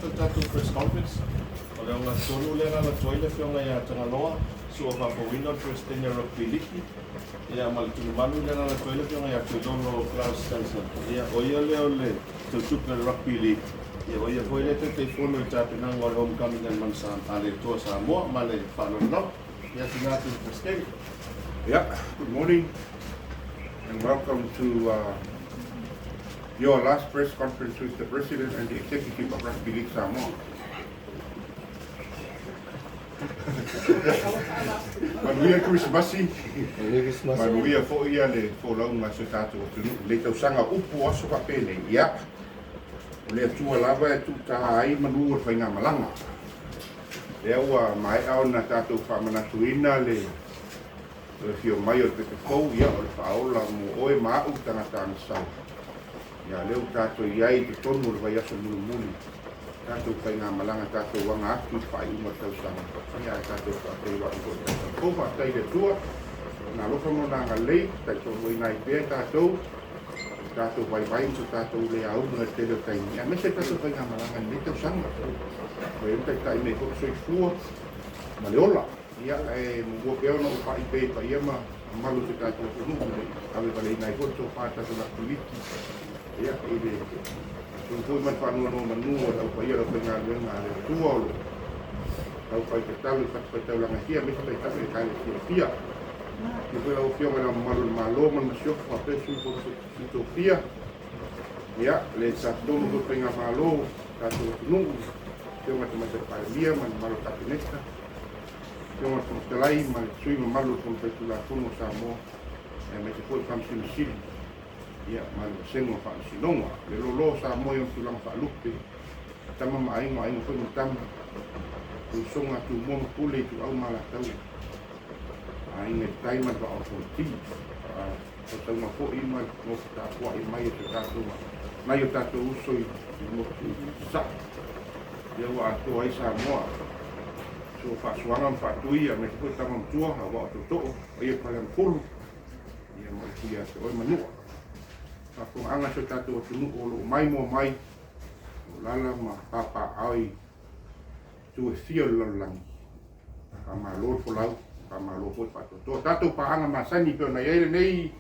Le tatou press conference, o le ogatotonu lea na alu atu ai le Afioga ia Tagaloa, Su'a Faafouina o le Peresetene o Rugby Liki, ia ma le tulimanu lea na alu atu ai le Afioga ia Tuilolo Klaus Stenson, ia o ia lea o le teutupe o le Rugby League, ia o ia foi lea e Taitaifono i le tapenaga o le Homecoming a le Manu a le Toa Samoa. Ma le faaaloalo lava. Ia tuuina atu i le Peresetene. Yeah, good morning and welcome to your last press conference with the President and the Executive of Rugby League Samoa. Manuia Kerisimasi, manuia foi le folauga a si o tatou atunuu i lenei tausaga upu o aso faapenei. Ia, o le Atua lava e tuuta ai manu o le faigamalaga. Lea ua maea ona tatou faamanatuina le Toe afio mai o le pepe fou, ia o le faaola mo oe ma a'u tagata agasala. Ia lea ua tatou i ai i totonu o le vaiaso mulimuli, tatou faigamalaga tatou aga atu i le faaiuga o le tausaga, ia ae tatou faafeiloai foi i le tausaga fou. Faafetai i le Atua, Lona alofa ma Lona agalelei, taitoaluaina ai pea i tatou, o tatou vaivai ma so tatou le auga i le tele o taimi, aemaise le tatou faigamalaga i lenei tausaga. Ua i ai le taitai nei foi le soifua ma le ola. Ia, ae muamua pea ona ou pai pea i paia ma mamalu o si o tatou atunuu ina i avevaleina ai foi le tofa i le tatou Laki Ia, i le tu foi ma le faanonomanu o le au paia o le aufaigaluega a le Atua o lo o taufai tatalo i fatafaitaulaga e fia, aemaise taitai o Ekalesia e fia. Ia foi lau Afioga i Le Ao Mamalu o le Malo ma le Masiofo faapea le Sui Fono Sui Tofia, ia, le safatonu foi o le Faigamalo o le tatou atunuu, Afioga i le Tamaitai Palemia ma le mamalu o le Kapeneta, Afioga i le Fofoga Fetalai ma le sui usufono mamalu o le Fono Faitulafono a Samoa, aemaise foi le Faamasino Sili ia, ma le Vasega o Faamasinoga. Le loaloa o Samoa i ona tulaga faalupe, tama ma aiga, o aiga foi ma tama, le usoga a Tumua ma Pule, Ituau ma Alataua, Aiga i le Tai ma le Vaa o Fonoti. Faatausauga foi ma le nofo tapuai mai a si o tatou, nai o tatou uso i le motu i Sasae, lea ua atoa ai Samoa. Sua faasuaga ma faatui aemaise foi tama matua, aua o tootoo, paia Faleagafulu, ia ma upu ia te oe Manua. Faafofogaaga a si o tatou atunuu o lo o maimoa mai, o alaala ma papaaao i itu e fia o le lalolagi. Faamalo le folau, faamalo foi le faatoatoa. Tatou paaga masani pei ona i ai lenei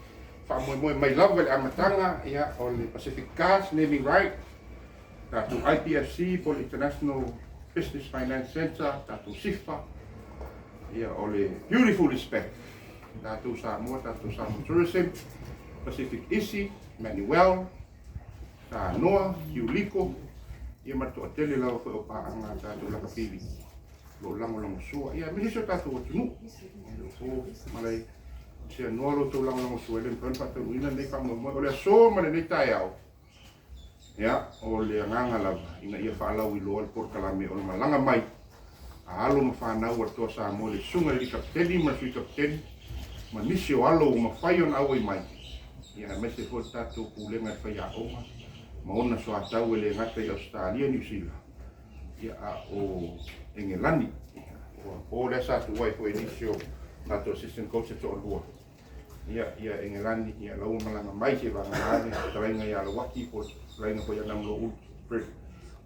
faamoemoe mai lava i le amataga, ia, o le Pacific Gas Naming Right, tatou IPFC po o le International Business Finance Centre, tatou SIFA, ia, o le Beautiful Respect, tatou Samoa, tatou Samoa Tourism, Pacific Isi, Manuel, Samoa, Kiuliko, ia ma le toatele lava foi o paaga a tatou lakapi o lo o lagolagosua, ia aemaise si o tatou atunuu. E le o po malae seanoa lo outou lagolagosua e le mafai ona faataunuuina lenei faamoemoe. O le aso ma lenei taeao, ia, o le agaga lava ina ia faalauiloa le polokalame o le malaga mai a alo ma fanau a le Toa Samoa i le Susuga i le Alii Kapeteni ma le Sui Kapeteni ma nisi o alo ua mafai ona auai mai, ia aemaise foi le tatou Pulega i le Faiaoga ma ona soatau e le gata i Ausetalia, Niu Sila, ia a o Engelani. Ua po lea sa tuai foi i nisi o tatou assistant coach e toalua ia ia Engelani, ia la ua malaga mai se vagana le fetalaiga ia Lauaki po o le fetalaiga foi ia Namulou Ulu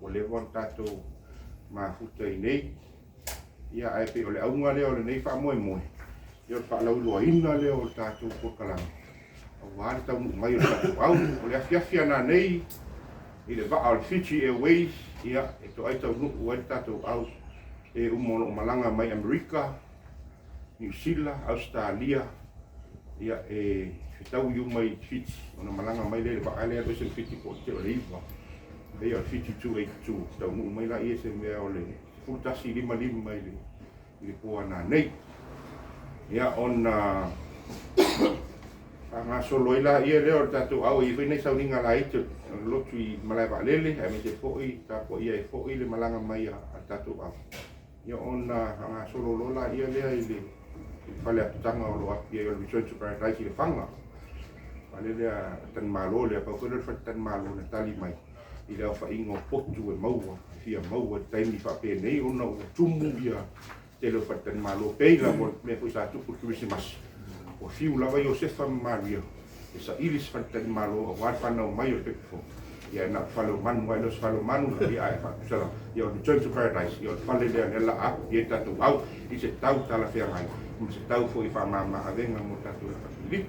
ua leva ona tatou mafuta i nei. Ia ae pei o le auga lea o lenei faamoemoe, ia o le faalauiloaina lea o le tatou polokalame aua le taunuu mai o le tatou au. O le afiafi ananei i le vaa o le Fiji Airways, ia e toai taunuu ai le tatou au e uma o lo o malaga mai Amerika, Niu Sila, Ausetalia, ia e fetaui uma i Fiti ona malaga mai lea i le vaa lea alu ese ma Fiti po o le 8 pei o le Fiti 282 taunuu mai laia i se mea o le 11:55 i le i le po ananei. Ia ona faagasolo ai laia lea o le tatou au e i ai foi nai sauniga laiti o le lotu i Malaevaalele aemaise foi tapuaia ai foi le malaga mai a le tatou au. Ia ona faagasolo loa laia lea i le fale apitaga o lo o api ai o le Return to Paradise i Lefaga. Fale lea talimalo lea, pau foi lea o le fale talimalo na tali mai i le aofaiga o potu e maua, e fia maua i le taimi faapenei ona ua tumu ia tele o faletalimalo pei lava o le mea foi sa tupu i le Kerisimasi. Ua fiu lava Iosefa ma Maria e saili se faletalimalo aua le fanau mai o le pepe fou. Ia, na o le fale o manu lava, e le o se fale o manu, ia ae faatusa lava. Ia o le Return to Paradise, ia o le fale lea lea la a i ai tatou au i se tau talafeagai ma se tau foi faamama avega mo tatou lakapi.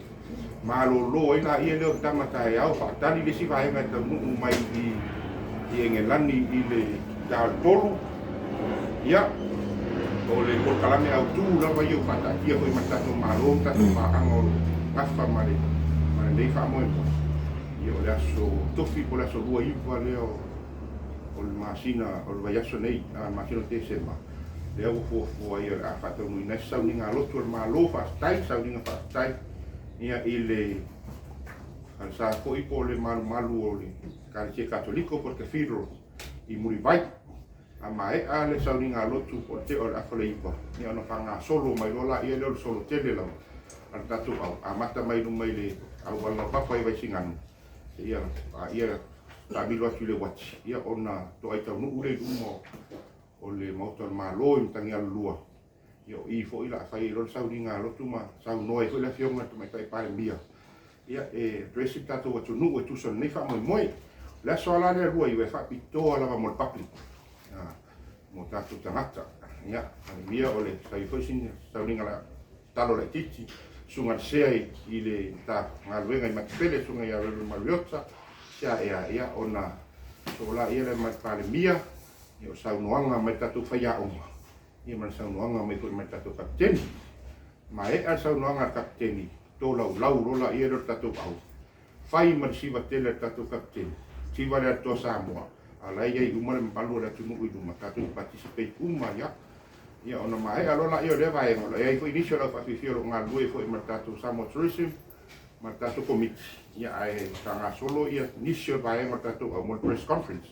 Malolo ai laia lea o tama taeao faatali le isi vaega e taunuu mai i Engelani i le ta o le 3. Ia, o le polokalame autu lava ia ua faataatia foi ma le tatou Malo ma tatou paaga o lo o gafa ma le ma lenei faamoemoe. Ia, o le aso Tofi po o le aso 29 lea o le masina o le vaiaso nei, a le masina o Tesema, lea ua fuafua ai o le a faataunuuina ai se sauniga lotu a le Malo. Faafetai, sauniga faafetai ia i le falesa foi po o le malumalu o le Ekalesia Katoliko po o le Cathedral i Mulivai. A maea le sauniga lotu po o le tea o le 8:30, ia ona faagasolo mai loa laia lea o le solo tele lava a le tatou au, amata mai luma i le auala papa i Vaisigano, ia ia taamilo atu i le uati, ia ona toai taunuu lea i luma o le Maota o le Malo i Matagialulua. Ia o i foi la fai ai loa le sauniga lotu ma saunoa ai foi le Afioga i le Tamaitai Palemia, ia e address le tatou atunuu e tusa o lenei faamoemoe. O le aso lava lea 29 e faapitoa lava mo le public, mo tatou tagata. Ia, Palemia o le sai foi sina sauniga la talo laitiiti, susuga le sea i le ta galuega i Matipele, susuga ia Reverend Mariota, sea ea, ia ona soo laia lea ma le Palemia, ia o saunoaga mai tatou faiaoga, ia ma le saunoaga mai foi mai tatou kapiteni. Maea le saunoaga a le kapiteni, tolaulau loa laia lea o le tatou au, fai ma le siva tele a le tatou kapiteni, siva lea a le Toa Samoa, a o la e i ai uma le mamalu o le atunuu i luma, tatou te participate uma ai lava. Ia ona maea loa laia o lea vaega, o lo o i ai foi nisi o le au faafiafia o lo o galulue foi ma le tatou Samoa Tourism ma le tatou komiti, ia ae faagasolo ia nisi o le vaega o le tatou au mo le press conference.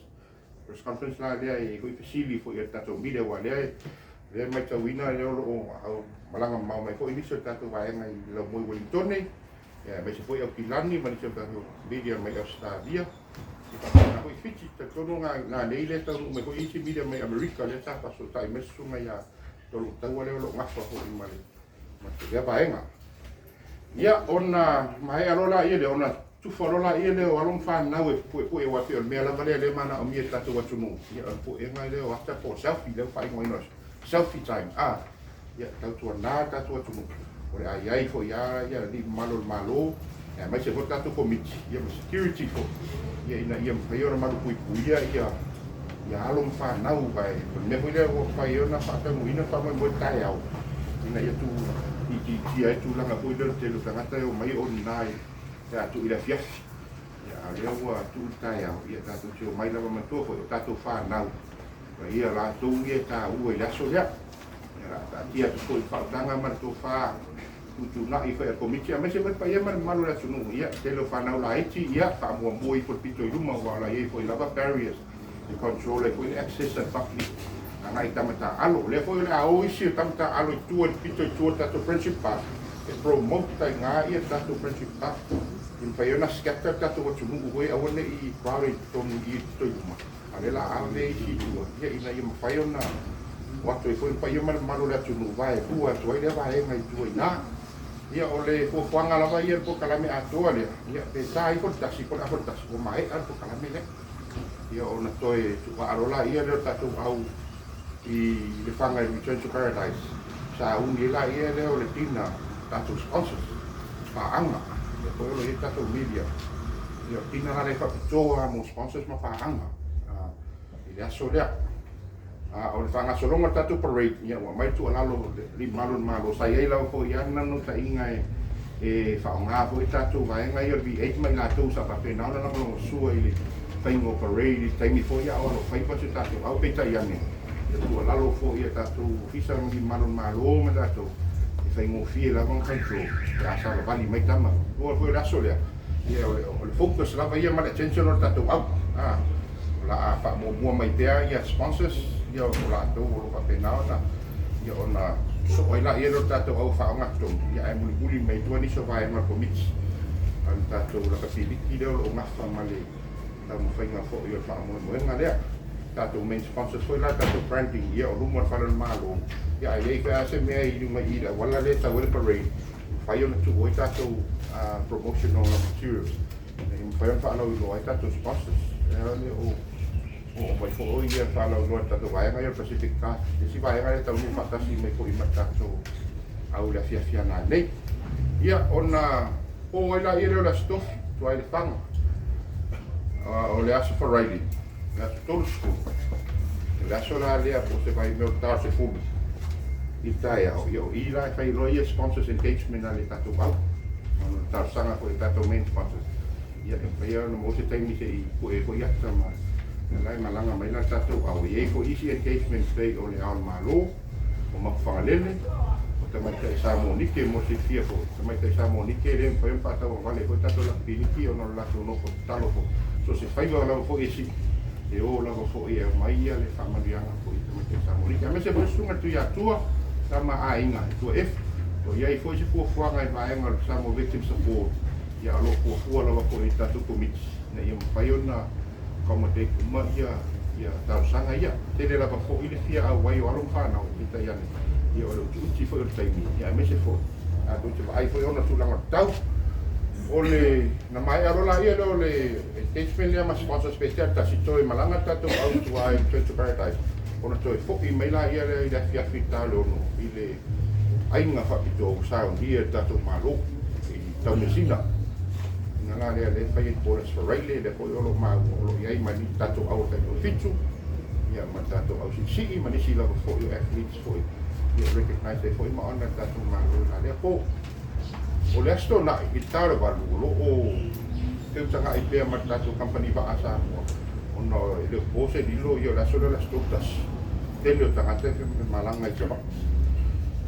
Press conference la lea e i ai foi fesili foi a le tatou media, aua lea e matauina lea o lo o malaga mamao mai foi nisi o le tatou vaega i Laumoe Uelintone, ia aemaise foi Aukilani ma nisi o tatou media mai Ausetalia, ia faapena foi Fiti. Talitonu na nei lea e taunuu mai foi isi media mai Amerika lea sa faasootai mai le susuga ia Tolutaua lea o lo o gafa foi ma le lea vaega. Ia ona maea loa laia lea, ona tufa loa laia lea o alo ma fanau e puepue, aua e pei o le mea lava lea lea e manaomia e le tatou atunuu. Ia o le puega lea o ata po o selfie, lea ua faaigoaina o selfie time. A, ia tautuana le tatou atunuu, o le a i ai foi lava ia alii mamalu o le Malo, aemaise foi le tatou komiti, ia ma security foi, ia ina ia mafai ona malupuipuia ia ia alo ma fanau, aua o le mea foi lea ua mafai ai ona faataunuuina le faamoemoe taeao, ina ia tuuitiitia ai tulaga foi lea o le tele o tagata e omai o lena e a tuu i le afiafi. Ia, a o lea ua tuu i le taeao, ia tatou te omai lava matua foi o tatou fanau, ma ia latou ia e taua i le aso lea. Ia, o le a taatia atu foi i le faautaga ma le tofa tuutuunai foi a le Komiti, aemaise foi le paia ma le mamalu o le atunuu. Ia, tele o fanau laiti, ia, faamuamua ifo le pito i luma, aua o la e i ai foi lava barriers e control ai foi le access a le public agai i tama taaalo. O lea foi o le a o isi o tama taaalo i tua i le pito i tua o le tatou Friendship Park e promote ai gā ia le tatou Friendship Park i mafai ai ona scatter le tatou atunuu foi aua ne i crowded i totonu i i le pito i luma, a o lea o le a ave isi i tua, ia, ina ia mafai ona o atu ai foi le paia ma le mamalu o le atunuu vaelua atu ai lea vaega i tua i ina. Ia, o le fuafuaga lava ia i le polokalame atoa lea, ia, pe ta ifo le 1 po o le 12:30 ua maea le polokalame lea. Ia ona toe tuuvaa loa laia lea o le tatou au i le faga i Return to Paradise, sauni ai laia lea o le dinner, tatou sponsors, paaga, lea foi o lo o i ai tatou media. Ia o le dinner la lea e faapitoa lava mo sponsors ma paaga i le aso lea. A o le faagasologa o le tatou parade, ia ua aumai le tuualalo i malu o le Malo, sa i ai lava foi lava naunautaiga e faaaoga foi tatou vaega ia o le V8 ma i latou sa faapena ona lagolagosua i le faiga o parade i le taimi foi a o alofaiva si o tatou au. Peitai ane, ia tuualalo foi i a tatou ofisa ma malu o le Malo ma tatou, e faigofie lava ona control pe a salavali mai tama. Aua foi o le aso lea, ia o le focus lava ia ma le attention o le tatou au. O le a faamuamua mai pea ia sponsors, ia o latou o lo o faapena ona ia ona soo ai laia lea o le tatou au faaaogatotonu, ia ae mulimuli mai tua nisi o vaega o le komiti a le tatou lakapiliki lea o lo o gafa ma le taumafaiga foi o le faamoemoega lea. Tatou main sponsors foi la, tatou branding, ia o luma o le fale o le Malo, ia ae leai foi lava se mea i luma i le auala lea e tau ai le parade, mafai ona tuu ai tatou promotional materials ina ia mafai ona faalauiloa ai tatou sponsors. Lea le o oo mai foi ia faalauiloa i le tatou vaega ia o le Pacific Cars, le isi vaega lea e taunuu faatasi mai foi ma le tatou au i le afiafi a nanei. Ia ona po ai laia lea o le Aso Tofi, tua i Lefaga, o le Aso Faraile, le aso 30, o le aso la lea po o se vaimea o le ta o le 10 i le taeao, ia o i la e fai loa ia sponsors engagement a le tatou au. Ona o le talosaga foi i tatou main sponsors, ia e mafai ona maua se taimi se i pue ai foi ata ma la e malaga mai la le tatou au. E i ai foi isi engagement pei o le Ao o le Malo, o Mapufagalele, o Tamaitai Samoa Nike mo le silafia foi. Tamaitai Samoa Nike e le mafai ona faatauagavale ai foi tatou lakipiliki ona o le latou nofo tatalo foi. So se faiva lava foi e sii, e o lava foi e aumai ia le faamanuiaga foi i Tamaitai Samoa Nike. Aemaise foi susuga i le Tuiatua, tama aiga i tua F, o i ai foi se fuafuaga i vaega o le Samoa Victim Support, ia o lo o fuafua lava foi e le tatou Komiti ina ia mafai ona accommodate uma ia ia talosaga ia. Tele lava foi le fia auai o alo ma fanau, peitai ane, ia o le utiuti foi o le taimi, ia aemaise foi tatou te vaai foi ona tulaga o le tau. O le na maea loa laia lea o le engagement lea ma sponsor special tasi toe malaga le tatou au i tua i Return to Paradise ona toe foi mai laia lea i le afiafi i le ta o le 6 i le aiga faapitoa ua saunia e le tatou Malo i Taumeasina. Ina la lea lea e fai ai po o le Aso Faraile lea foi o lo o maua o lo o i ai ma ni tatou au taitoafitu ia ma tatou au siisii ma nisi lava foi o athletes foi ia recognize ai foi ma ona le tatou Malo i la lea po. O le Aso Toonai i le ta o le 8 o lo o feutagai pea ma le tatou kamupani vaa Samoa ona e le o po se lilo ia o le aso lea o le Aso 31. Tele o tagata e malaga i Savaii.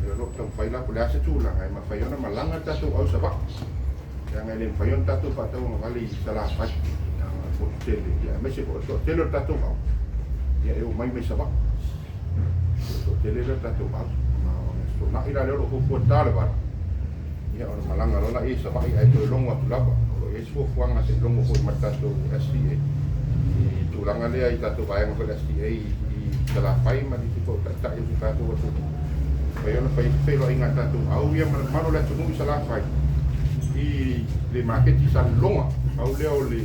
O lo o taumafai la po o le a se tulaga e mafai ona malaga le tatou au i Savaii. Leaga e le mafai ona tatou faatauagavale i Salafai, leaga o le motu tele, ia aemaise foi o le toatele o le tatou au, ia e omai mai Savaii. O le toatele lea o le tatou au. Ma o le Aso Toonai la lea o lo o fuafua i le ta o le 8, ia ona malaga loa lea i Savaii ae toe logo atu lava. O lo o i ai se fuafuaga se i logo foi ma le tatou SCA i tulaga lea i tatou vaega foi le SCA i Salafai ma nisi foi o taitai o si tatou atunuu. Mafai ona fai ai se feiloaiga a tatou au ia ma le mamalu o le atunuu i Salafai i le maketi i Salelologa. Pau lea o le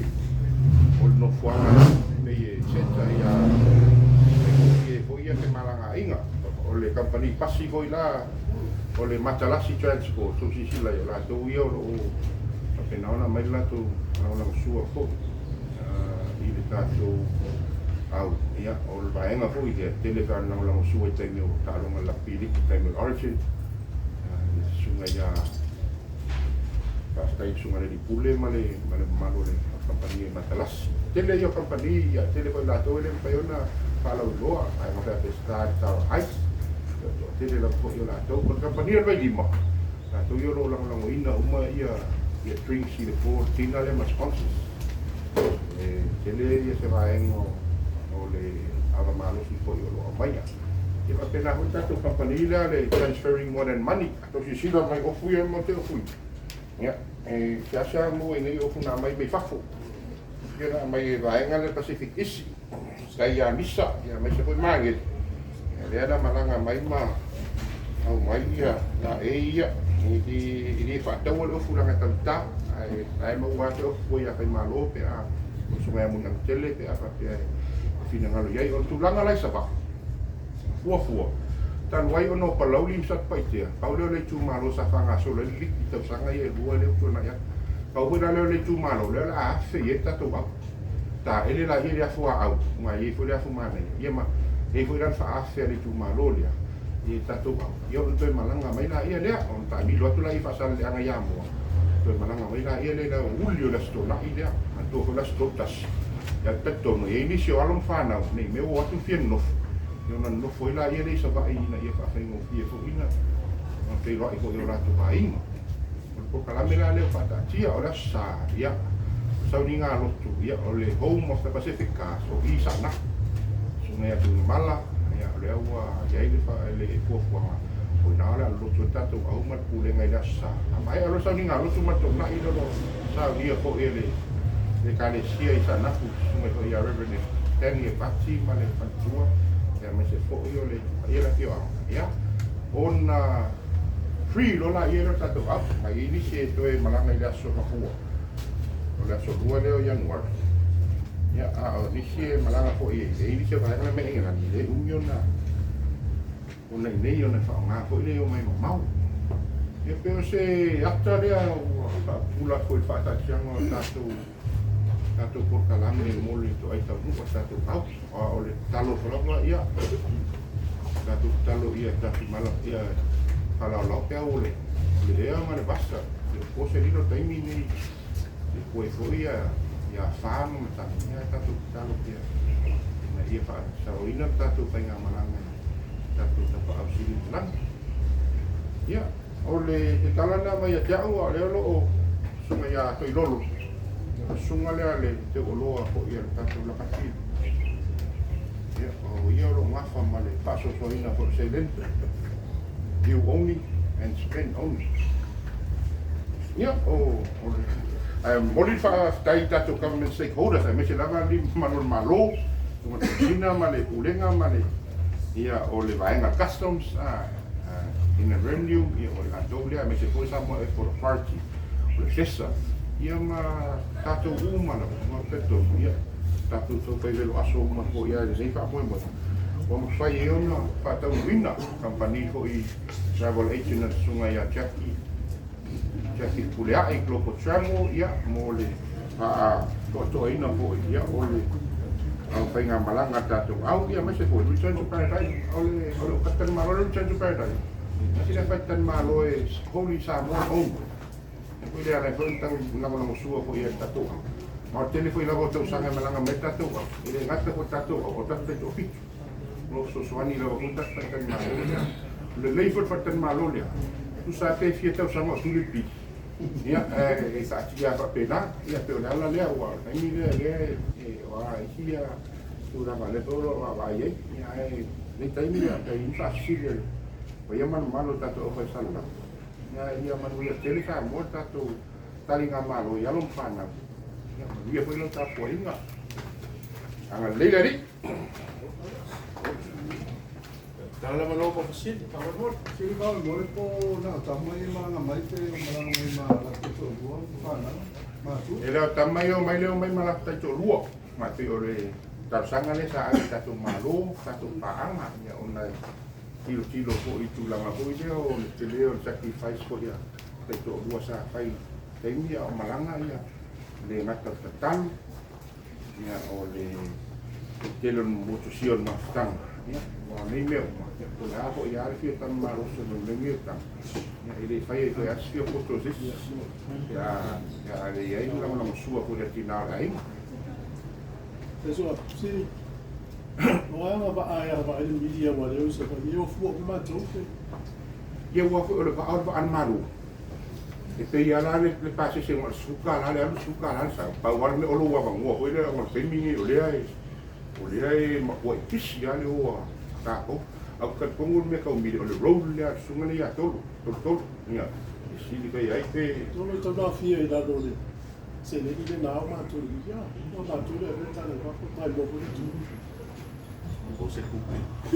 o le nofoaga pei e centre ia faigofie foi ia femalagaaiga. O le kamupani pasi foi la o le Matalasi Transport, tou silasila i ai, o latou ia o lo o faapena ona aumai le latou lagolagosua foi i le tatou au. Ia, o le vaega foi lea, e tele faalagolagosua i taimi o taaloga rugby league, i taimi o le Origin, le susuga ia Faafetai i le susuga i le Alii Pule ma le ma le mamalu o le kamupani e Matalasi. Tele ia o kamupani, ia tele foi latou e le mafai ona faalauiloa, vaega foi a Peseta i le Tower Heights, ia o toatele lava foi o latou. O le kamupani o le Vailima, latou ia o lo o lagolagoina uma ia ia drinks i le po, le dinner lea ma sponsors. E tele ia se vaega o le ava malosi foi o lo o aumaia. Ia faapena foi le tatou kamupani lea le Transferring More Than Money. Tau silasila mai ofu ia ma te ofu ia. E seasea maua i nei ofu na aumai mai fafo. Ia na aumai e vaega le Pacific Isi, tai ia Misa, ia aemaise foi Magele. Ia lea na malaga mai ma aumai ia la e ia i le faataua le ofu leaga e taugata. Ae la e maua lava se ofu foi ia Faimalo pe a o le susuga ia Muniagutele pe a faapea e finagalo i ai. O le tulaga la i Savaii, fuafua, talu ai ona o Palauli ma Satupaitea, pau lea o le itumalo sa faagasolo ai le liki i tausaga ia e lua lea ua tuanai atu. Pau foi la lea o le itumalo lea o le a afe i ai le tatou au. Taele laia i le afu aau, aua e i ai foi le afu manaia, ia ma e i ai foi la le faaafe a le itumalo lea i le tatou au. Ia ona toe malaga mai laia lea, ona taamilo atu laia i Faasaleleaga i Amoa, toe malaga mai laia lea i le aoauli o le Aso Toonai lea, manatua foi le Aso 31. Ia ou te talitonu, e i ai nisi o alo ma fanau, ne i mea ua o atu ma fia nonofo, ia ona nonofo ai laia lea i Savaii ina ia faafaigofie foi ona feiloai foi i o latou aiga. O le polokalame la lea ua faataatia, o le Aso Sa, ia, o sauniga lotu, ia, o le Home of the Pacific Cars, o i Saanapu, Susuga ia Tuigamala, ia, o lea ua i ai le, le fuafuaga, o i ina o le a lolotu ai le tatou au ma le pulega i le Aso Sa. A maea loa le sauniga lotu ma le toonai lea o lo o saunia foi e le Ekalesia i Saanapu, Susuga foi ia Reverend Danny Evati ma le faletua, ia, aemaise foi o le paia o le afioaga, ia, ona free loa laia lea o le tatou au, a i ai nisi e toe malaga i le aso mafua, o le aso 2 lea o Ianuari. Ia, a o nisi e malaga foi e i ai nisi o vaega na mai Engelani, e le umi ona ona i inei ona e faaaoga foi le omai mamao. Ia pei o se ata lea ua faapupula foi i le faataatiaga o tatou tatou polokalame mo le toai taunuu a tatou au. A o le tatalo lava, ia tatou tatalo ia tatou mala ia falaolao peau o le ea ma le vasa. E le o po se lilo taimi nei e koe foi ia afa ma matagi, ia tatou tatalo pea ina ia faasaoina le tatou faigamalaga i tatou tapaau sili i le lagi. Ia, o le te tala lena mai ia te au, a o lea o lo o susuga ia Toilolo, o le susuga lea le teuoloa foi a le tatou lakapi. Ia, o ia o lo o gafa ma le faasoasoaina foi o seleni. You only and spend only. Ia, o, o le, ae momoli le faafetai i tatou government stakeholders, aemaise lava alii ma mamalu o le Malo, susuga i le Komesina ma le Pulega ma le, ia, o le vaega customs, Inland Revenue, ia, o i latou lea, aemaise foi Samoa Airport Authority, o le SESA, ia ma tatou uma lava, ma talitonu, ia, tatou taufai velo aso uma foi lava i lenei faamoemoe, ua mafai ai ona faataunuuina kamupani foi travel agent a le susuga ia Jackie, Jackie Pulea'i Global Travel, ia, mo le faatoatoaina foi, ia, o le faigamalaga a tatou au, ia, aemaise foi Return to Paradise. O le o le faatalimalo le Return to Paradise. Tasi lea faitalimalo e wholly Samoan owned. E foi le ala ai foi ona tau lagolagosua foi i ai le tatou au. Ma o le tele foi lava o tausaga e malaga mai ai le tatou au, e le gata foi le tatou au, o tatou taitoafitu. O lo o fesoasoani lava foi le tatou faitalimalo lea. O lelei foi le faitalimalo lea, tusa lava pe fia tausaga o tuli le pili, ia, e taatia lava faapena. Ia, pei o le ala lea, aua o le taimi lea, lea e, o a isi ia tulaga o lea foi o lo o vaavaai ai. Ia, ae lenei taimi, ia, pei ni faafesili a le paia ma le mamalu o le tatou aufaisalalaga. Ia, ia manuia tele Samoa, le tatou taligamalo i alo ma fanau. Ia, manuia foi lau tapuaiga. Agalelei le Alii. Tala lava lau fesili. Faamolemole. Sili faamolemole po na o tama ia e malaga mai pe o malaga mai ma latou toalua ma fanau matua. E le o tama ia o mai lea o mai ma latou taitoalua. Ma e pei o le talosaga lea sa ave i le tatou Malo, tatou paaga, ia ona e tilotilo foi i tulaga foi lea o le tele o le sacrifice foi a taitoalua sa fai i taimi a o malaga ia, e le gata o le tatalo, ia o le tele o le motusia o le mafutaga, ia aua o nei mea uma, ia po o le a foi lava le fia tama malosi o le tama, ia e le fai ai foi lava se fia poto o se isi, pe a le i ai le lagolagosua foi a le tina o le aiga. So, si o aga vaa e agavaa i le media ua leo i Savaii, e o fua uma matou pe. Ia ua foi o le vaa o le vaa a le Malo. E pei lava la le pasese na o le $10 le alu, $10 le sau. Pau lava le mea o lou avanoa foi lea ona o le taimi lenei o lea e o lea e matuai pisi lava le o a tatou. Ae ou te talitonu o le mea tau mili o le roll lea a le susuga lea ia Tolo, Tolotolo. Ia, e sili fai ai pe Tolo e tau naafia i lalo o le seleni lea na ao matou i le media. O matou lea e avea tala i fafo, tai loa foi le tu. O se tupe. E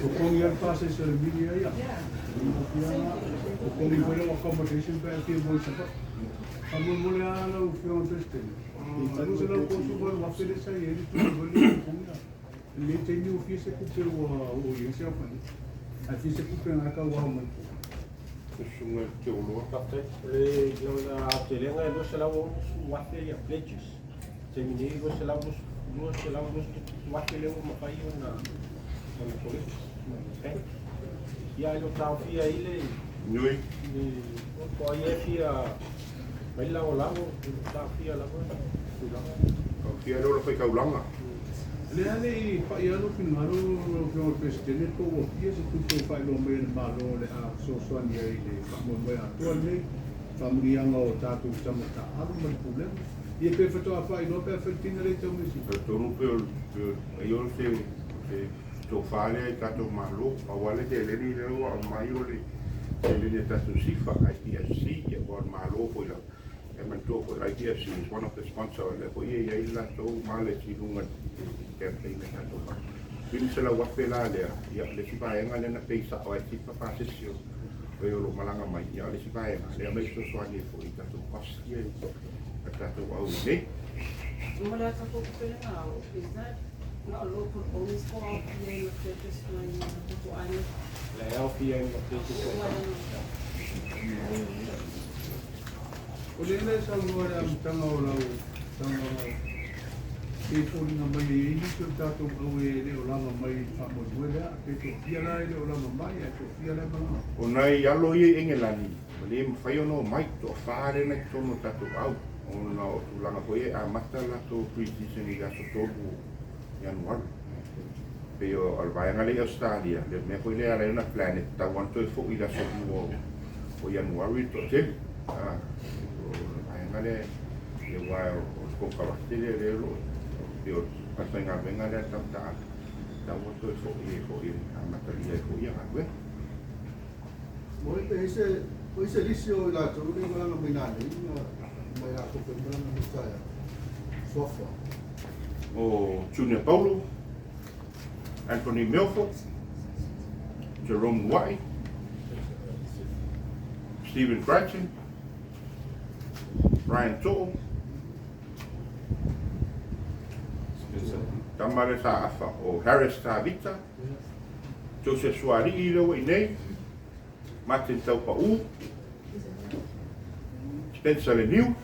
totogi lava le pasese o le media ia. Totogi foi lau accommodation pe a fia moe i Savaii. Faamolemole lava lau Afioga i le Peresetene, i $368,000 lea sa i ai le tupe foi lea i totogi la. I lenei taimi ua fia se tupe ua oo i ai se aofaiga, ae fia se tupe na tau ao mai. Susuga i le Teoloa. Faafetai. O le aotelega e 260,000 ia pledges. Taimi nei 227,000 lea ua mafai ona collect mai le bank. Ia ae le o taofia ai le Nui. le po ai e fia mai le lagolago, o lo o taofia lava le tulaga. Taofia le ola faitaulaga. Le a le i pai lava lou finagalo lau Afioga i le Peresetene po ua fia se tupe ua faailoa mai e le Malo o le a fesoasoani ai i le faamoemoe atoa lenei faamanuiaga o tatou tama taaalo ma le pulega. Ia pe faatoa faailoa pe a fai le dinner lea i Taumeasina. Talitonu pei o ai o se tofa lea i tatou Malo, pau lava le seleni lea ua aumai o le seleni a tatou SIFA, IPFC, ia ua o le Malo foi lava. E manatua foi o le IPFC is one of the sponsor, o lea foi e i ai le latou mileage i luga i le campaign a tatou Malo. $500,000 la lea, ia le isi vaega lea na pay sao ai SIFA pasese o e o lo o malaga mai, ia o le isi vaega lea mai fesoasoani ai foi i tatou cost ia a tatou au i nei. Mo le ata faapupelega ao, is that not a local owners po o aofia ai ma pledges mai tatou aiga? Le e aofia ai ma pledges mai O lea la e saunoa i le amataga o lau saunoaga pei e foliga mai e i ai nisi o tatou aue e le o lava mai i le faamoemoe lea, pe toafia la e le o lava mai ae toafia la e malaga. O nai alo ia i Engelani, ua le mafai ona omai, toafa lea na i totonu o tatou au, ona o tulaga foi ia e amata latou pre-season i le aso 3 o Ianuari. E pei o le vaega lea i Ausetalia, le mea foi lea e ala ai ona plan e tatau lava ona toe foi i le aso 2 o Ianuari le toatele. O le vaega lea, aua o le konekarate lea o lea o lo o, pei o le falefaigaluega lea a le Tamataaga, e tatau ona toe foi ai foi e amatalia ai foi galuega. Mo e pe ai se o ai se lisi o i latou nei malaga mai nanei na mai latou foi malaga mai taeao. Suafa. O Junior Paulo, Anthony Milford, Jerome Nua'i, Stephen Crichton, Brian To'o, tama lea sa afa o Harris Tavita, Joseph Suali'i lea ua i inei, Martin Taupa'u, Spencer Leniu,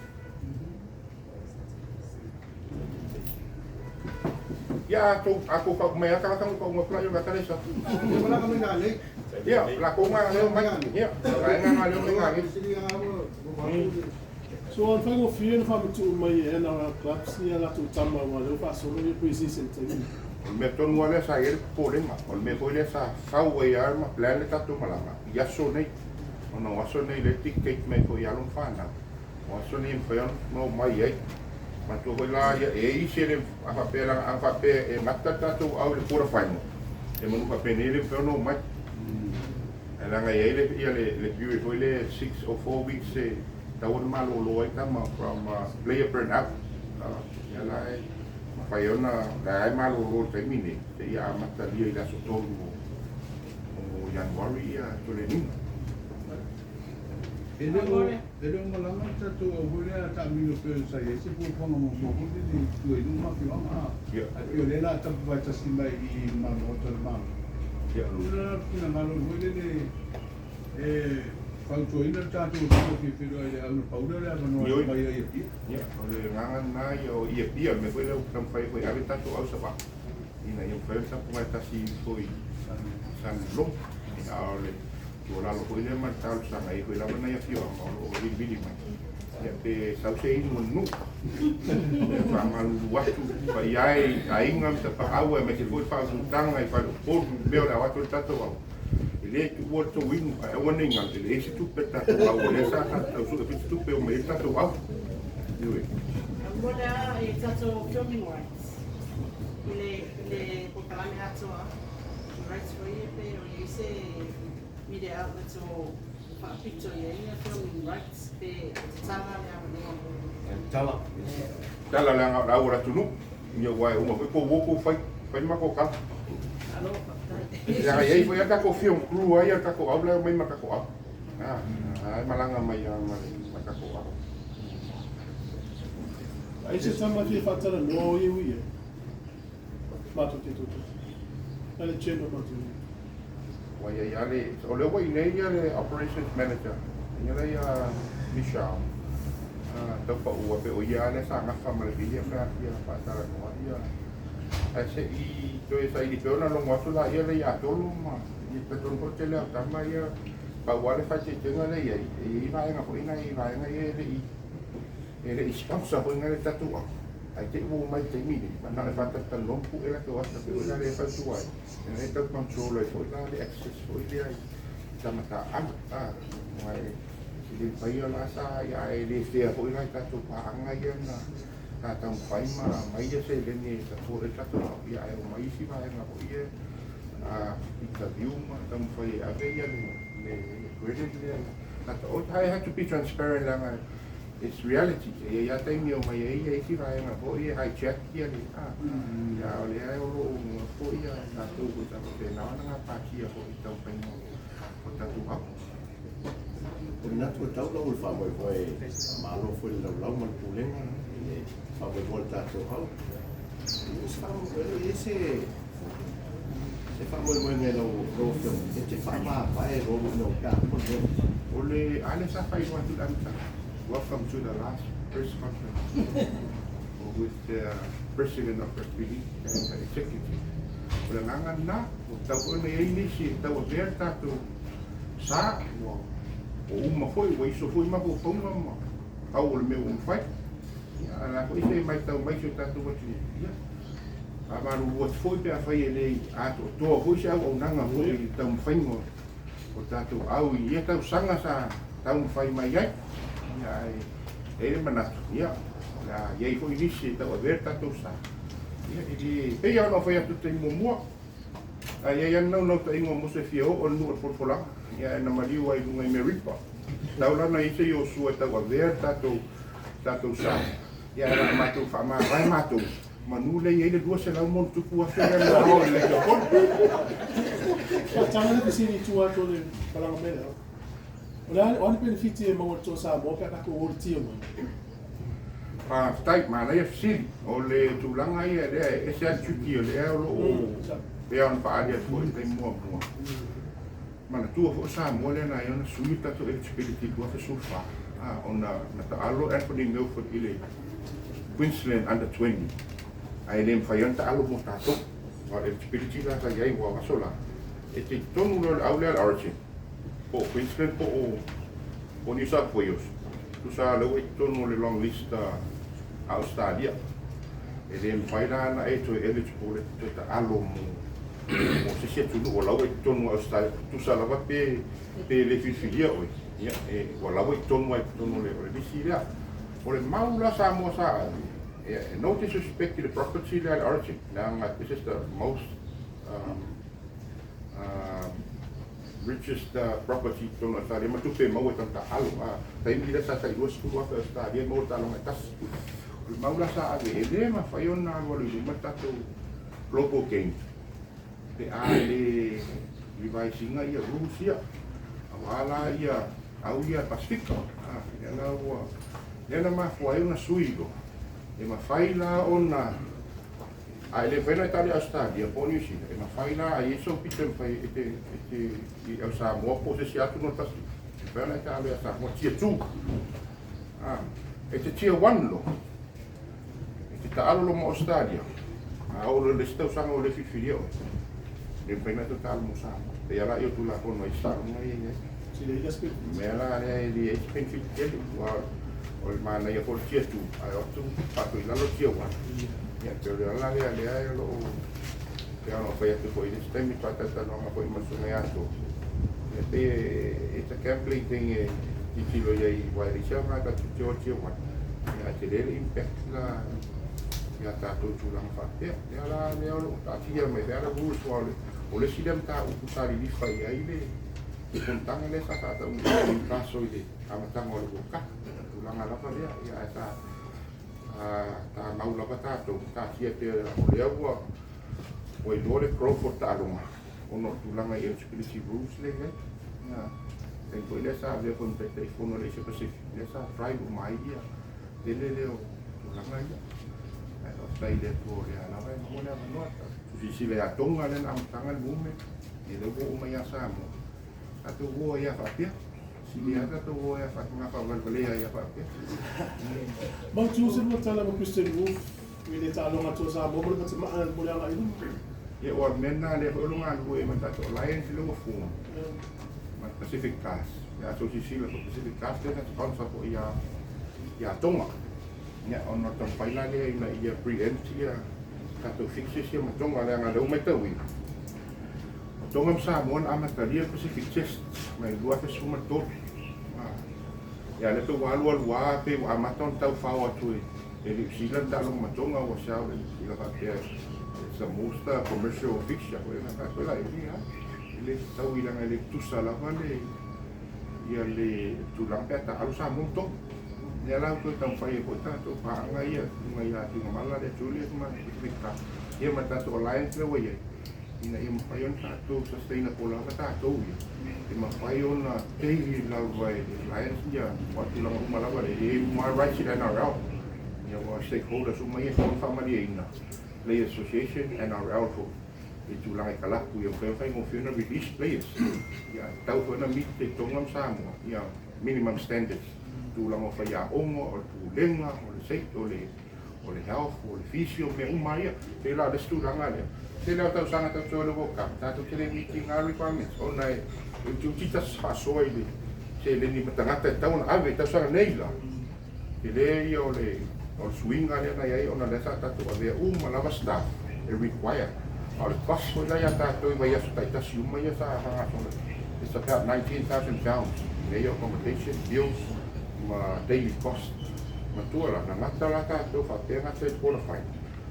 Ia, a tou, a tou faauma mai lava tagata na faauma atu la i o gata le sa. Ia, latou na leo mai. Ia, vaega na leo mai na nei. So o le faigofie ona faamatuu mai e NRL clubs ia latou tama aua o lea ua faasolo ia pre-season taimi nei. O le mea tonu lava lea sa i ai le popolega, o le mea foi lea sa fau ai lava ma plan le tatou malaga i aso nei, ona o aso nei lea e dictate mai foi i alo ma fanau, o aso nei e mafai ona omai ai. Manatua foi la ia, e i ai isi e le, a faapea leaga a faapea e gata le tatou au i le quarter final, e manu faapenei e le mafai ona omai. Ae leaga e i ai le, ia le, le period foi lea 6 or 4 weeks e tatau ona malolo ai tama from player burn out. Ia la e mafai ona, la e malolo i le taimi nei, seia amatalia i le aso 3 o Ianuari ia toleniga. E le o, e le o malaga le tatou au foi lea taamilo pei ona sa i ai se fuafuaga muamua foi lele i tua i nuu ma afioaga a. Ae pei o lea o le a tapuvaetasi mai i i le Maota o le Malo. O le la finagalo foi lele e fautuaina le tatou atunuu e fia feiloai i le au na pau lea o le avanoa e aumai ai i Apia. Ia, o le agaga lena ia o i Apia, o le mea foi lea ua taumafai ai foi e ave tatou au i Savaii, ina ia mafai ona tapuvaetasi ifo i San Logo. A o le tuualalo foi lea ma le talosaga, e i ai foi lava nai afioaga o lo o vilivili mai, ia pe sau se inu o le nuu, ia faamalulu atu paia e i aiga ma tapaau aemaise foi le faaututaga i faleupolu i le mea o le a o atu ai le tatou au. E le tuua le tou inu, ae aua ne i galo, e leai se tupe a le tatou au, o lea sa tatou sue foi se tupe e omai ai le tatou au. Ioe. Mo le a i tatou filming rights i le i le polokalame atoa rights foi ia pe o i ai se media outlets o faapito i ai ia filming rights pe tatala le avanoa mo Tala. Tala leaga o le au o le atunuu. Ia aua e uma foi tou o tou fai, fai le matou tala. Malo faafetai. Leaga e i ai foi lava tatou film crew a ia le tatou au la e omai ma le tatou au. A, a e malaga mai lava ma le tatou au. Ai se tama e fia faatalanoa o ia ua i ai? Matou te toatasi. Ai le chamber matou i ai. Ua i ai lava le, o lea ua i inei le operations manager, ia la ia Michelle, tau pau pe o ia lea sa gafa ma le mea ia pe a fia faatalanoa ia. Ae se i toe saili pea ona logo atu laia lea ia Tolu ma ia talitonu foi le tele o tama ia pau lava le faaeteetega lea e i ai, e i ai vaega foi nai vaega ia e le i e le i sponsor foi nai le tatou au. Ae te i ua omai i le taimi nei, na o le faatalatalanoa ma pue latou ata pei foi la lea e fautua ai, ina ia tau control ai foi la le access foi lea i tamataaga aua e le mafai la sa ia ae le fair foi la i tatou paaga ia na sa taumafai ma aumai ia seleni e support ai le tatou au, ia ae omai isi vaega foi ia interview ma taumafai e ave ia le credit lea I have to be transparent leaga it's reality. E i ai lava taimi e omai ai ia isi vaega foi e hijack ia le ia a o lea o lo o foi ia tatou foi sa faapena ona gapatia foi i taumafaiga o tatou au. O le manatu e tau lau o le faamoemoe malo foi i le laulau ma le pulega. le faamoemoe o le tatou au. E le o i ai se se faamoemoega i lau lau Afioga e te faamavae loa ina ua pe a uma le mea. O le a lea sa faailoa atu i le amataga. Welcome to the last press conference with the President of Rugby League and the Executive. O le agaga lena, ua tatau foi ona i ai nisi e tauavea le tatou sa, ua uma foi, ua iso foi mafaufauga ma pau o le mea ua mafai. Ia, a o le a foi se matau mai si o tatou atunuu, ia, faamalulu atu foi pe afai e le atoatoa foi se auaunaga foi i le taumafaiga o tatou au i ia tausaga sa taumafai mai ai. Ia, ae e i ai le manatu, ia, o le a i ai foi nisi e tauavea le tatou sa. Ia, e le, pei lava ona ou fai atu i le taimi muamua, a i ai lava le naunautaiga o Mose e fia oo i le nuu o le folafolaga, ia, ae na maliu ai i luga i Meripa. Tau la ona i ai se Iosua e tauavea le tatou, tatou sa. Ia, ae o le a matou faamavae matou, manu lea e i ai le 200 ma ono tupu afe lea na ao i le Japon. Faataga le fesili i tua atu o le malaga mai le ao. O le a, o a ni penefiti e maua i le Toa Samoa pe a tatou o i le Tier 1? Faafetai, manaia fesili. O le tulaga ia lea e ese lava le tiute o lea o lo o pei ona faaali atu foi i le taimi muamua. Manatua foi o Samoa lea na ala ai ona sui le tatou eligibility i le 2014, ona na taalo Anthony Milford i le Queensland Under 20 ae le mafai ona taalo mo tatou. Aua o le eligibility la sa i ai ua aso la, e te i totonu loa o le au lea a le Origin, po o Queensland po o New South Wales, tusa lava o lea ua i totonu o le long list a Ausetalia. E le mafai la ona e toe eligible e te toe taalo mo se isi atunuu o la ua i totonu o Ausetalia, tusa lava pe le filifilia oe, ia, ua la ua i totonu lava i totonu o le lisi lea. O le mau la Samoa sa ave, ia, no disrespect i le property lea a le Origin, leaga this is the most richest property i totonu o Australia ma tupe e maua i tana taalo. A taimi lea sa tai 20,000 Australia e maua le taaloga e tasi. O le mau la sa ave, e le mafai ona alualu i luma le tatou global game pe a le revise ina ia rules ia. Aua la ia au ia Pasifika, lea la ua, lea na mafua ai ona sui loa. E mafai la ona, a e le mafai ona e tali Australia po o New Zealand, e mafai la a i ai sou pito e mafai e te, e te i au Samoa po o se isi atu no Pasifika, e mafai ona e tali ia Samoa tier 2. E te tier 1 loa, e te taalo loa ma Australia, a oo loa i le isi tausaga ua le filifilia oe, le mafai ona e toe taalo mo Samoa. E pei lava la i o Tulafono ai saoga ia i ai. O mea la lea e le ai se benefit tele, aua o le manaia foi o le tier 2, ae o atu faatu i lalo tier 1. Ia, pei o le ala lea lea o lo o pei ona fai atu foi i le isi taimi faatalataloga foi ma le susuga ia Ato. Ia, pei it's a gambling thing e tilotilo i ai aua e leai se aoga tatou te o i tier 1. Ia, ae tele le impact la ia tatou i tulaga faapea. Lea la lea o lo o taatia mai pea le rules aua o le isi lea mataupu sa lilifa i ai le fonotaga lea sa faataunuu i Newcastle i le amataga o le World Cup. Tulaga lava lea, ia ae sa ta mau lava tatou, taatia pea o lea ua iloa le growth o le taaloga ona o tulaga i eligibility rules lea i ai. Ia, taimi foi lea sa avea foi ma Taitaifono o le Asia Pacific, lea sa drive uma ai ia tele lea o tulaga ia. Ae faafetai i le Atua o lea lava e maua le avanoa. Silasila ia Tonga lea na amataga le movement, ia lea ua oo mai ia Samoa. Tatou o ai lava faapea. Sili lava tatou o ai lava faavalevalea ai lava faapea. Mautu se lua tala ma Christian Wolf i le taaloga Toa Samoa mo le fatimaa mo le agai i luma. Ia, o le mea lena lea foi o lo o galulue ma le tatou Alliance lea ua fua ma le Pacific Cast. Ia, a outou silasila foi Pacific Cast lea na sponsor foi ia Tonga. Ia, ona taumafai la lea ina ia preempt ia tatou fixtures ia ma Tonga leaga o lea ua matauina. O Tonga ma Samoa na amatalia le Pacific Test mai le 2013. Ia, lea pei ua alualu lava pei ua amata ona taufao atu e Niu Sila le taaloga ma Tonga ua sao le Niu Sila faapea it's the most commercial fixture foi na faapea la e e le tatau leaga e le tutusa lava le ia le tulaga pe a taalo Samoa ma Tonga. Lea la ua toe taumafai ai foi tatou paaga ia luga ia Tuigamala lea Julius ma Pacific Cup ia ma tatou alliance lea ua i ai ina ia mafai ona tatou sustainable lava tatou ia e mafai ona pay lava e le alliance ia tulaga uma lava le e uma rights i le NRL. Ia aua o stakeholders uma ia e tatau ona faamalieina, Players Association, NRL foi i tulaga i kalapu ia mafai ona faigofie ona release players. Ia ae tatau foi ona meet le Tonga ma Samoa ia minimum standards, tulaga o faiaoga, o le pulega, o le safety, o le o le health, o le physio, mea uma lava ia. E pei la o le isi tulaga lea, tele lava o tausaga tatou te o i le World Cup, tatou te le meet ina requirements ona e utiuti tasi faasoa i le seleni ma tagata e tatau ona ave i tausaga nei la. Tele ia o le o le suiga lea na i ai ona lea sa tatou avea uma lava staff e require. A o le cost foi la ia tatou i vaiaso taitasi uma ia sa faagasolo it's about £19,000 mea ia o accommodation, bills ma daily cost. Matua la, na gata la tatou faapea gata i le quarter final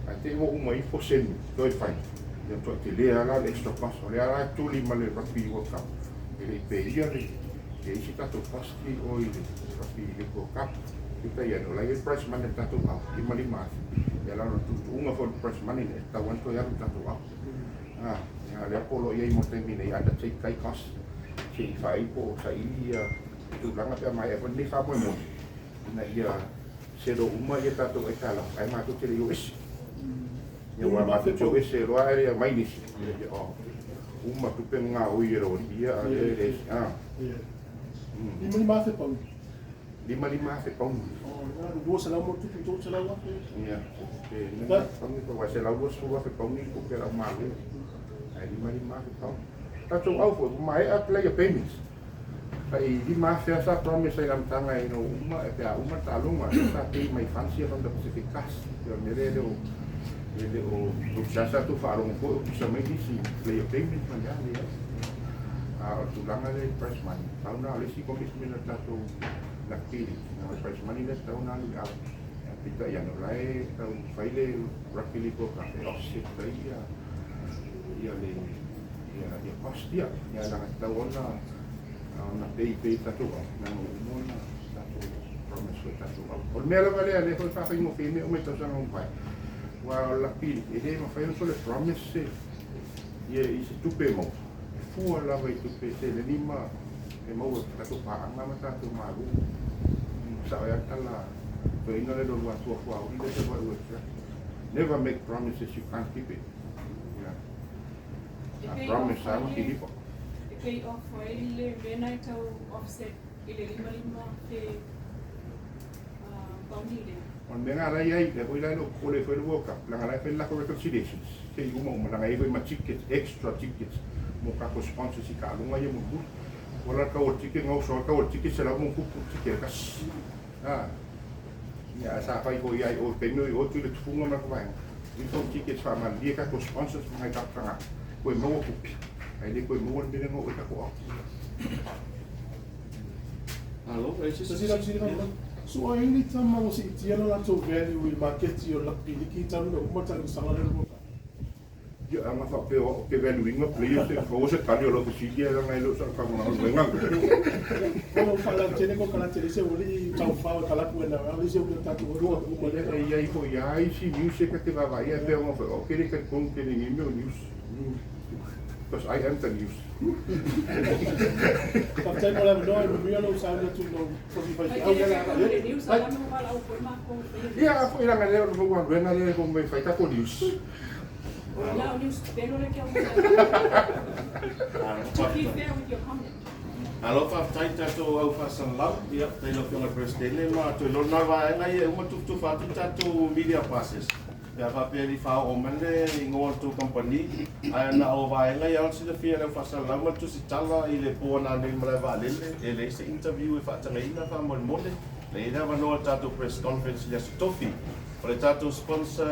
ae te i ua uma ifo semi toe final ia matuai tele lava la le extra cost. O lea la e tuli ma le Rugby World Cup e le i peia le E i ai se tatou cost i o i le Rugby League World Cup, peitai ane, o la e i ai le prize money a le tatou au, 55,000. Ia la o le tuutuuga foi o le prize money lea, e tatau lava ona toe alu le tatou au. A, ia lea po o lo o i ai mo le taimi nei, undertake ai cost, se i vaai po o saili ia tulaga pe a maea foi lenei faamoemoe, ina ia settle uma ia tatou aitalafu, ae matou te le i o ese. Ia aua matou te o ese loa ae le aumai nisi. Ia, oh, uma tupe na gaoi e lou alii ia, a lea e leai se, a. 55,000 pauni. 55,000 pauni. Oh, na 200 ma tupe, 300,000. Ia, pe nana pauni pa aua 120,000 pauni le tupe a le aumalo. Ae 55,000 pauni. Tatou au foi, ua maea player payments. Tai 5,000 lava sa promise ai i le amataga ina ua uma, pe a uma le taaloga, lea sa pay mai funds ia from the Pacific Cast. Ia o le mea lea e le o, e le o, ou te seasea atu faalogo foi o pisa mai nisi player payments ma le a, leai. A o le tulaga lea i prize money, pau lena o le isi commitment a le tatou rugby league, na o le prize money lea e tatau ona alu i le au. Peitai ane, o la e taumafai le Rugby League World Cup e offset ai ia, ia le, ia, ia cost ia. Ia leaga e tatau ona, ona pay pay tatou au, leaga ua uma ona tatou promise foi tatou au. O le mea lava lea, lea foi e faafaigofie ai mea uma i tausaga ua mavae, aua o le rugby league, e le mafai ona sole promise se, ia i se tupe e maua, e fua lava i tupe seleni ma e maua e tatou paaga ma tatou malo. Sao ai lava le tala toeaina lea lua atua fuauli lea sa ua Never make promises you can't keep it. Yeah. E A promise lava pay off kilipa. E pay off ai le mea na e tau offset i le 55,000 pauni lea. O le mea lena la e i ai, lea foi la e le o popole ai foi le World Cup, leaga la e fai le latou reconciliations, se i uma uma, leaga e i ai foi ma tickets, extra tickets mo tatou sponsors i taaloga ia mulimuli. Ua la le tau o le ticket, gaoso lava le tau o le ticket, 100 ma ono tupu le ticket e tasi. A, ia ae sa fai foi lava i o i le taimi o i o tui le tufuga ma le vaega, ifo tickets faamalilie tatou sponsors ma nai tatou tagata, toe maua tupe, ae le toe maua le mea lea na oo ai tatou au. Malo, e se Sasila sila Ia. So ai ni tama ua siitia lo latou value i le maketi o le rugby league talu ona uma le tausaga lea lua. Ia, ana faapea o au ou te value ina players e maua se tali o lau fesili ae leaga e le o sau faamanao Ko faalautele ko kalate le se ua lii taufao e kalapu e na le se ua tatou lua uma lea. E i ai foi lava isi news e ta te vaavaaia e pei ona fai, ou te le talitonu tele i nei mea o news. Because I am the news. Faafetai mo le avanoa e manuia lou sauni atu i lou fosi Ai faifeau te le lea la whai agai le ai. news a Bye. lame o wala au koe mākou e whaia Ia, news. a foi leaga lea o le galuega lea e fai mai tatou news. O Malo. la o news pelo le kia mua. Malo, To be faafetai. fair with your comment. Alo, faafetai tatou au faasalalau. Ia, faafetai i lau Afioga i le Peresetene ma toe lona le vaega ia e uma tufutufa atu tatou media passes. Pe a faapea e le i faaoo mai le igoa o le tou kamupani, ae na o vaega ia ona silafia e le au faasalalau ma le tusitala i le po nanei i le malae vaalele, e leai se interview e faatagaina faamolemole. E i ai le avanoa i le tatou press conference i le Aso Tofi. O le tatou sponsor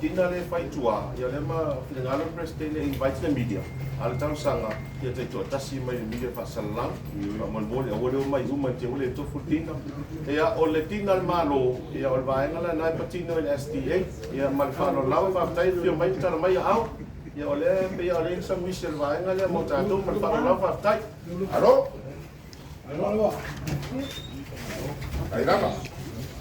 dinner lea e fai i tua, ia o lea ma finagalo le Peresetene e invite le media, a o le talosaga, ia taitoatasi mai le media faasalalau, faamolemole, aua le omai uma i te ua le tofu le dinner. Ia, o le dinner a le Malo, ia o le vaega lena e patino i le SDA, ia ma le faaaloalo lava, faafetai le afio mai ma tala mai aao. Ia o lea e pei lava o lea e i ai le samuisi a le vaega lea mo tatou ma le faaaloalo lava, faafetai. Alo, Alo. ai lava.